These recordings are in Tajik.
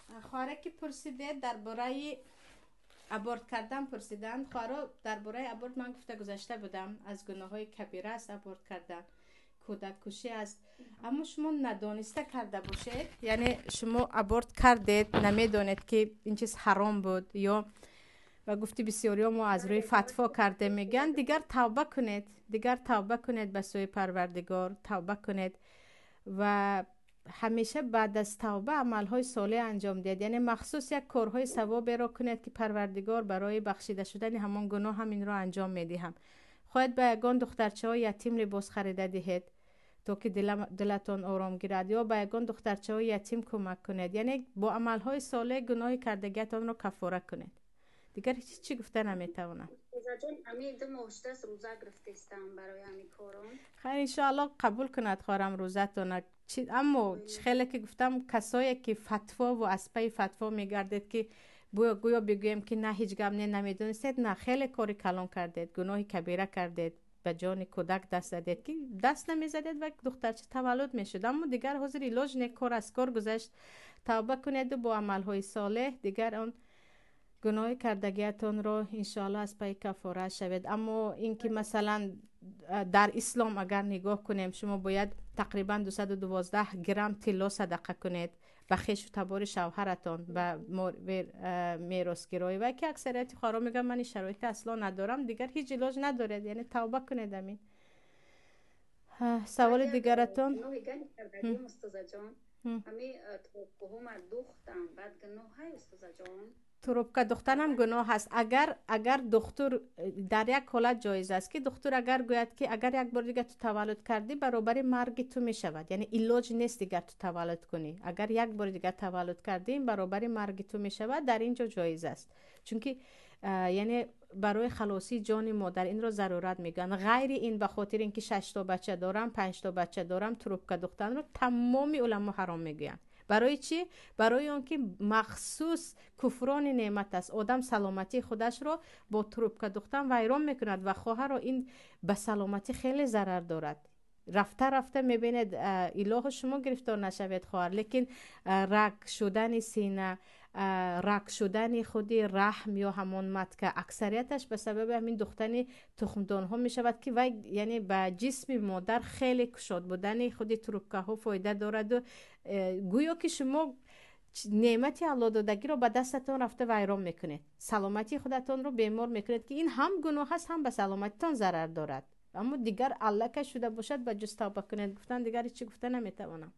Хоҳаре ки пурсидед, дар бораи аборт кардан пурсиданд. Хоҳаро, дар бораи аборт ман гуфта гузашта будам, аз гуноҳҳои кабира аст аборт кардан, кӯдаккушӣ аст. Аммо шумо надониста карда бошед, яъне шумо аборт кардед, намедонед, ки ин чиз ҳаром буд ё ба гуфти бисёриҳо мо аз рӯи фатво кардем мегӯянд, дигар тавба кунед, дигар тавба кунед, ба сӯи Парвардигор тавба кунед ва ҳамеша баъд аз тавба амалҳои солеҳ анҷом диҳед. Яъне махсус як корҳои савоберо кунед, ки Парвардигор барои бахшида шудани ҳамон гуноҳ ҳам инро анҷом медиҳам. Хоҳед, ба ягон духтарчаҳои ятим либос харида диҳед, то ки дилатон ором гирад, ё ба ягон духтарчаҳои ятим кӯмак кунед. Яъне бо амалҳои солеҳ гуноҳи кардагиатонро каффора кунед. Дигар ҳеҷ чӣ гуфта наметавонам. Устозаҷон, ами 2 моҳ шудааст, рӯза гирифтестам барои ҳамин корон. Хайр, иншоалло, қабул кунад, хоҳарам, рӯзатона. Аммо хеле ки гуфтам, касое ки фатвову аз пайи фатво мегардед, ки гӯё бигӯем, ки на, ҳеҷ гап не, намедонистед, на, хеле кори калон кардед, гуноҳи кабира кардед, ба ҷони кӯдак даст задед, ки даст намезадед ва духтарча таваллуд мешуд. Аммо дигар ҳозир илоҷ не, кор аз кор гузашт. Тавба кунеду бо амалҳои солеҳ дигар он гуноҳи кардагиатонро иншоалло аз пайи каффора шавед. Аммо ин ки масалан дар ислом агар нигоҳ кунем, шумо бояд тақрибан 212 грамм тилло садақа кунед ба хешу табори шавҳаратон, ба меросгироӣ. Ва ки аксарияти хоҳаро мегӯянд, ман ин шароити асло надорам, дигар ҳеҷ илоҷ надоред, яъне тавба кунед. Амин. Саволи дигаратон? Устозаҷон, ами трубкаҳома духтам, баъд гуноҳ, устозаҷон? Трубка духтанам гуноҳ аст. Агар духтур, дар як ҳолат ҷоиз аст, ки духтур агар гӯяд, ки агар як бор дигар ту таваллуд кардӣ, баробари марги ту мешавад, яъне илоҷ нест дигар ту таваллуд кунӣ, агар як бори дигар таваллуд кардӣ, ин баробари марги ту мешавад, дар ин ҷо ҷоиз аст, чунки яъне барои халосии ҷони модар инро зарурат мегӯянд. Ғайри ин, ба хотири ин ки шашто бача дорам, панҷто бача дорам, трубка духтанро тамоми уламо ҳаром мегӯянд. Барои чӣ? Барои он ки махсус куфрони неъмат аст. Одам саломатии худашро бо трубка духтан вайрон мекунад ва хоҳаро, ин ба саломатӣ хеле зарар дорад. Рафта рафта мебинед, илоҳо шумо гирифтор нашавед, хоҳар, лекин рак шудани сина, рак шудани худи раҳм ё ҳамон матка, аксарияташ ба сабаби ҳамин духтани тухмдонҳо мешавад, ки вай яъне ба ҷисми модар хеле кушод будани худи трубкаҳо фоида дораду гӯё ки шумо неъмати Аллоҳ додагиро ба дастатон рафта вайрон мекунед, саломатии худатонро бемор мекунед, ки ин ҳам гуноҳ аст, ҳам ба саломатитон зарар дорад. Аммо дигар аллакай шуда бошад, ба ҷуз тавба кунед гуфтан дигар ҳеҷ чӣ гуфта наметавонам.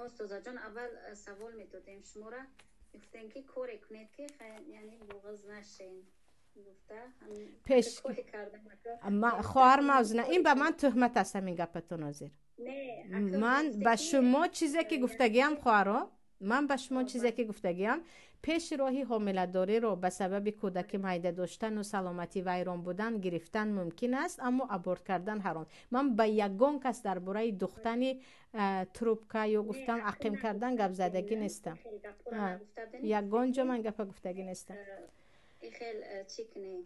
Устозаҷон, аввал савол медодем шуморо, мегуфтем, ки коре кунед, ки яъне буғз нашен. Пеш хоҳар Мавзуна, ин ба ман тӯҳмат аст, ҳамин гапатон ҳозир. Ман ба шумо чизе ки гуфтагиам, хоҳаро, ман ба шумо чизе ки гуфтагиам, пеши роҳи ҳомиладориро ба сабаби кӯдаки майда доштану саломатӣ вайрон будан гирифтан мумкин аст, аммо аборт кардан ҳаром. Ман ба ягон кас дар бораи духтани трубка ё гуфтам ақим кардан гап задагӣ нестам. Ягон ҷо ман гапа гуфтагӣ нестам. Хел чӣ кунем,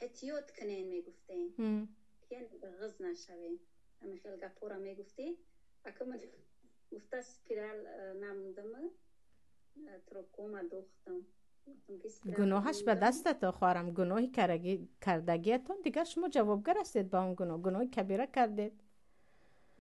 эҳтиёт кунен мегуфтем, ғиз нашавем, ҳамин хел гапҳоро мегуфтем. Ака гуфта спирал намудам, трубкома духтам. Гуноҳаш ба дастато, хоҳарам, гуноҳи кардагиятон, дигар шумо ҷавобгар ҳастед ба он гуноҳ. Гуноҳи кабира кардед.